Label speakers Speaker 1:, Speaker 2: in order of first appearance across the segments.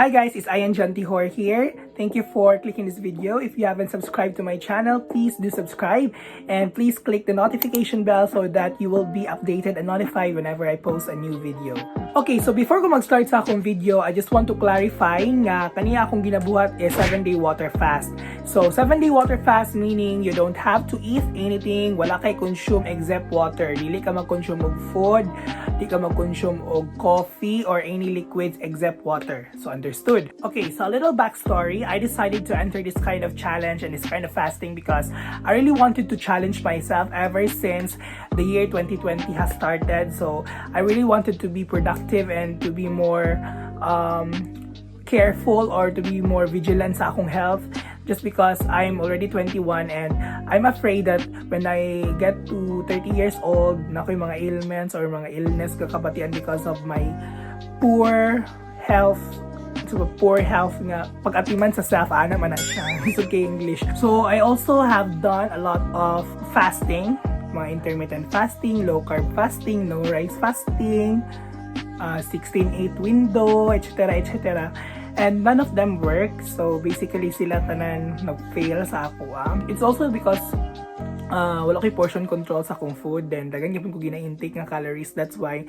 Speaker 1: Hi guys, it's Ian John Tihor here. Thank you for clicking this video. If you haven't subscribed to my channel, please do subscribe and please click the notification bell so that you will be updated and notified whenever I post a new video. Okay, so before ko mag-start sa akong video, I just want to clarify nga kani akong ginabuhat is 7-day water fast. So, 7-day water fast meaning you don't have to eat anything, wala kay consume except water. Dili ka mag-consume og food, di ka mag-consume og coffee or any liquids except water. So, understood. Okay, so a little backstory. I decided to enter this kind of challenge and this kind of fasting because I really wanted to challenge myself ever since the year 2020 has started. So, I really wanted to be productive and to be more careful or to be more vigilant sa akong health just because I'm already 21 and I'm afraid that when I get to 30 years old, naa ko'y mga ailments or mga illness kakabatian because of my poor health, so poor health nga pag-atiman sa self ana man na siya. It's okay, English. So I also have done a lot of fasting, mga intermittent fasting, low carb fasting, no rice fasting, 16-8 window, etc., etc. And none of them work. So basically sila tanan nag-fail sa ako, ah. It's also because wala ko'y portion control sa akong food. Then daghan gyapon ko gina-intake nga calories. That's why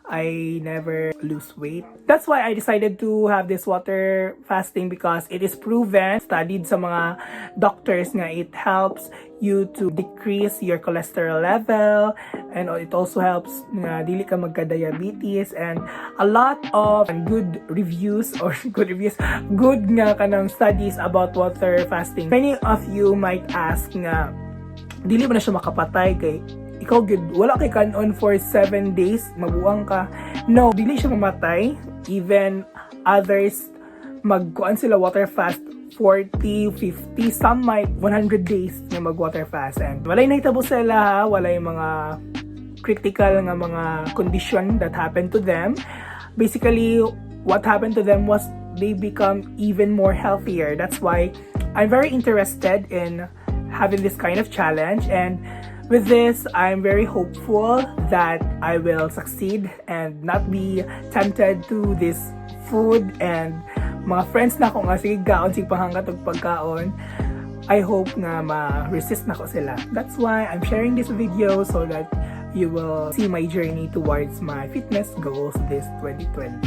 Speaker 1: I never lose weight. That's why I decided to have this water fasting because it is proven, studied sa mga doctors nga it helps you to decrease your cholesterol level and it also helps nga dili ka magka-diabetes and a lot of good reviews or good reviews, good nga kanang studies about water fasting. Many of you might ask nga dili ba na siya makapatay kay ikaw gyud wala kay kanon for 7 days, mabuang ka? No, dili siya mamatay. Even others, magkuan sila, water fast 40, 50, some might 100 days nga mag water fast and walay nahitabo sila ha, walay mga critical nga mga condition that happened to them. Basically, what happened to them was they become even more healthier. That's why I'm very interested in having this kind of challenge, and with this, I'm very hopeful that I will succeed and not be tempted to this food and mga friends nako nga sige kaon, sige pahangkat og pagkaon. I hope nga ma-resist nako sila. That's why I'm sharing this video so that you will see my journey towards my fitness goals this 2020.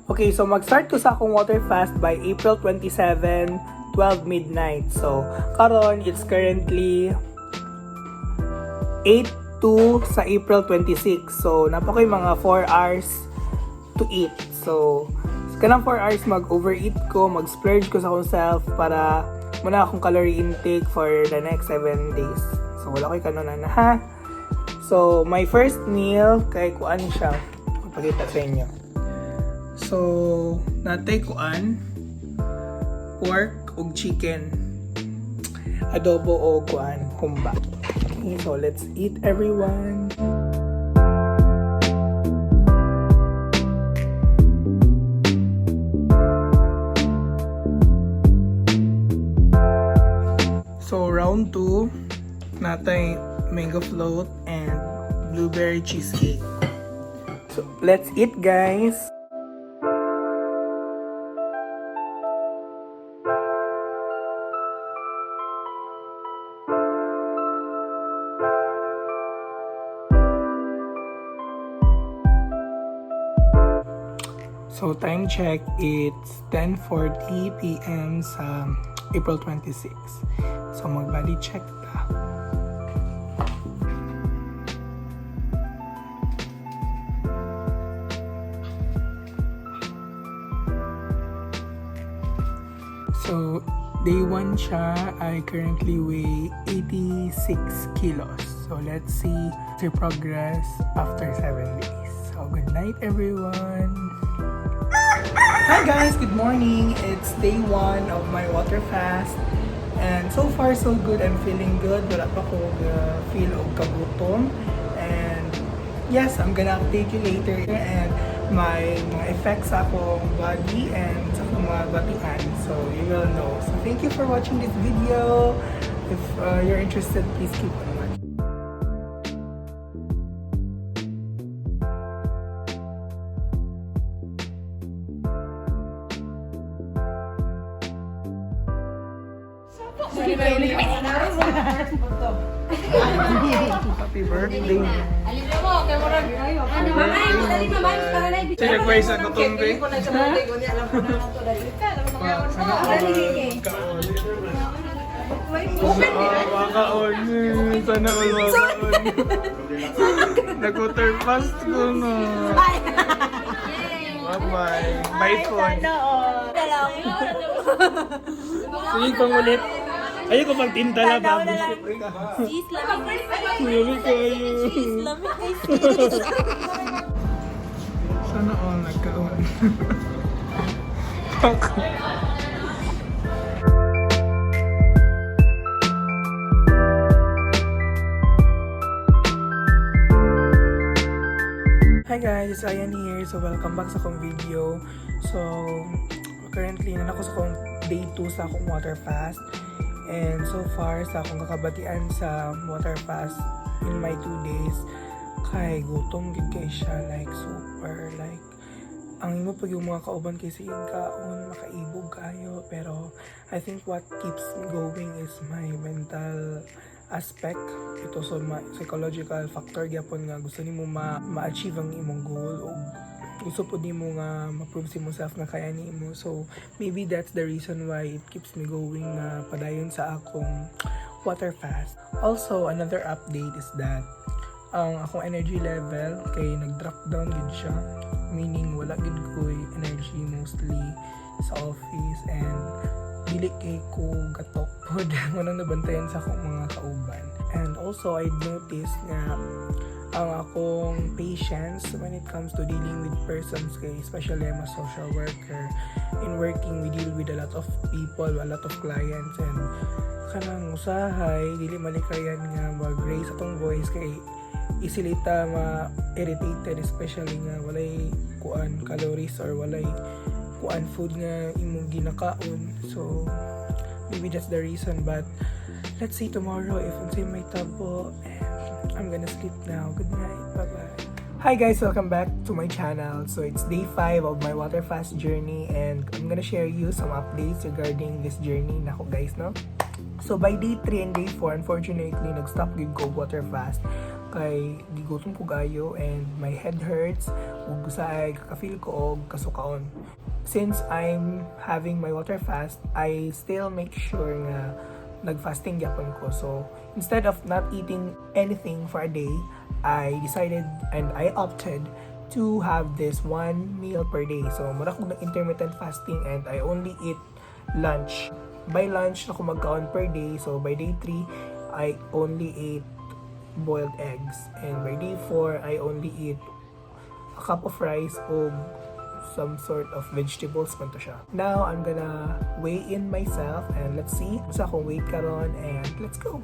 Speaker 1: Okay, so mag-start ko sa akong water fast by April 27, 12 midnight. So, karon it's currently 8 to sa April 26. So, naa pa ko'y mga 4 hours to eat. So, kanang 4 hours mag-overeat ko, mag-splurge ko sa akong self para mao na akong calorie intake for the next 7 days. So, wala ko'y kanon na ha. So, my first meal kay kuan siya. Ipakita sa inyo. So, naa tay kuan, pork ug chicken adobo o kuan, humba. Okay, so let's eat, everyone. So round 2, naa tay mango float and blueberry cheesecake. So let's eat, guys. So time check, it's 10:40 p.m. sa April 26. So mag body check ta. So day 1 siya, I currently weigh 86 kilos. So let's see the progress after 7 days. So good night, everyone. Hi guys, good morning. It's day 1 of my water fast. And so far so good. I'm feeling good. Wala pa ko feel og kagutom. And yes, I'm gonna update you later and my mga effects sa akong body and sa akong mga batian. So you will know. So thank you for watching this video. If you're interested, please keep on watching. Happy birthday. Sila ko sa gutom be. Sana all kaon. Makaon. Sana all makaon. Nag-water fast ko na. Bye-bye. Bye po. Sige, pang ulit. Ayoko magtinta la ba?
Speaker 2: Cheese lamig.
Speaker 1: Lami kayo.
Speaker 2: Cheese lamig.
Speaker 1: Sana all nagkaon. Fuck. Hi guys, it's Ryan here. So welcome back sa akong video. So currently naa ko sa akong day 2 sa akong water fast. And so far sa akong kakabatian sa water fast in my 2 days kay gutom gid kay siya, like super, like ang imo pag yung mga kauban kay sige kaon, makaibog kayo, pero I think what keeps me going is my mental aspect ito. So psychological factor gyapon nga gusto nimo ma-achieve ang imong goal o gusto pud nimo nga ma-prove sa self nga kaya nimo. So maybe that's the reason why it keeps me going na padayon sa akong water fast. Also, another update is that ang akong energy level kay nag-drop down gid siya, meaning wala gid ko'y energy mostly sa office and dili kay ko gatok pod mo nang nabantayan sa akong mga kauban. And also I noticed nga ang akong patience when it comes to dealing with persons kay especially I'm a social worker. In working, we deal with a lot of people, a lot of clients, and kanang usahay dili malikayan nga mag-raise atong voice kay easily ta ma-irritated, especially nga walay kuan calories or walay kuan food nga imong ginakaon. So maybe that's the reason, but let's see tomorrow if unsay may tabo, and I'm gonna sleep now. Good night. Bye bye. Hi guys, welcome back to my channel. So it's day 5 of my water fast journey and I'm gonna share you some updates regarding this journey nako guys, no? So by day 3 and day 4, unfortunately, nag-stop gid ko water fast kay gigutom ko gayo and my head hurts ug usahay kaka-feel ko og kasukaon. Since I'm having my water fast, I still make sure nga nag-fasting gyapon ko. So instead of not eating anything for a day, I decided and I opted to have this one meal per day. So mura kog nag intermittent fasting and I only eat lunch. By lunch na ko magkaon per day. So by day 3, I only ate boiled eggs. And by day 4, I only eat a cup of rice o some sort of vegetables man to siya. Now, I'm gonna weigh in myself and let's see sa akong weight karon and let's go!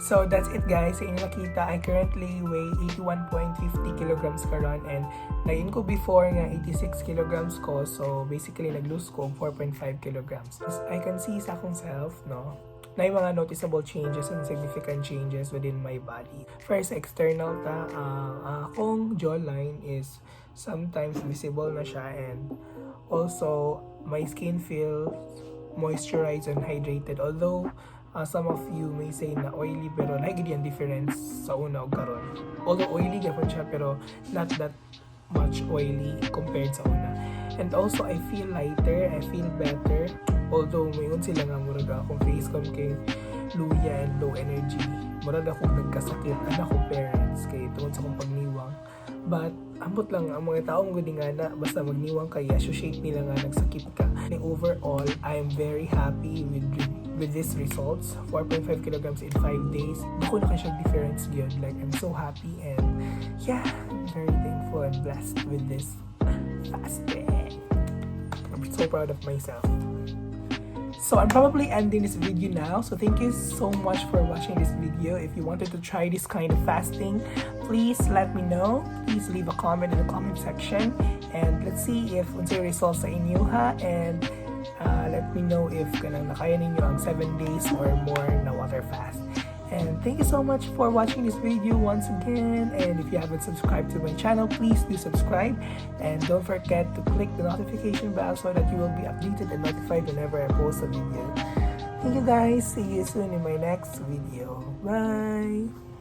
Speaker 1: So that's it guys. Sa inyo nakita, I currently weigh 81.50 kilograms karon and nain ko before nga 86 kilograms ko. So basically nag-lose ko og 4.5 kilograms. As I can see sa akong self, no, na yung mga noticeable changes and significant changes within my body. First, external ta, akong jawline is sometimes visible na siya and also my skin feels moisturized and hydrated. Although some of you may say na oily, pero like ang difference sa una ug karon. Although oily gyapon siya, pero not that much oily compared sa una. And also I feel lighter, I feel better. Although mayon sila nga murag akong face kon kay luya and low energy. Murag ako nagkasakit anak ko parents kay tungod sa akong pagniwang. But ambot lang ang mga taong gudi nga na basta magniwang kay associate nila nga nagsakit ka. And overall, I am very happy with these results. 4.5 kilograms in 5 days. Dako na kay siya difference gyud. Like, I'm so happy and yeah, I'm very thankful and blessed with this fasting. I'm so proud of myself. So I'm probably ending this video now. So thank you so much for watching this video. If you wanted to try this kind of fasting, please let me know. Please leave a comment in the comment section. And let's see if unsay results sa inyo ha. And Let me know if kanang nakaya ninyo ang 7 days or more na water fast. And thank you so much for watching this video once again. And if you haven't subscribed to my channel, please do subscribe. And don't forget to click the notification bell so that you will be updated and notified whenever I post a video. Thank you, guys. See you soon in my next video. Bye!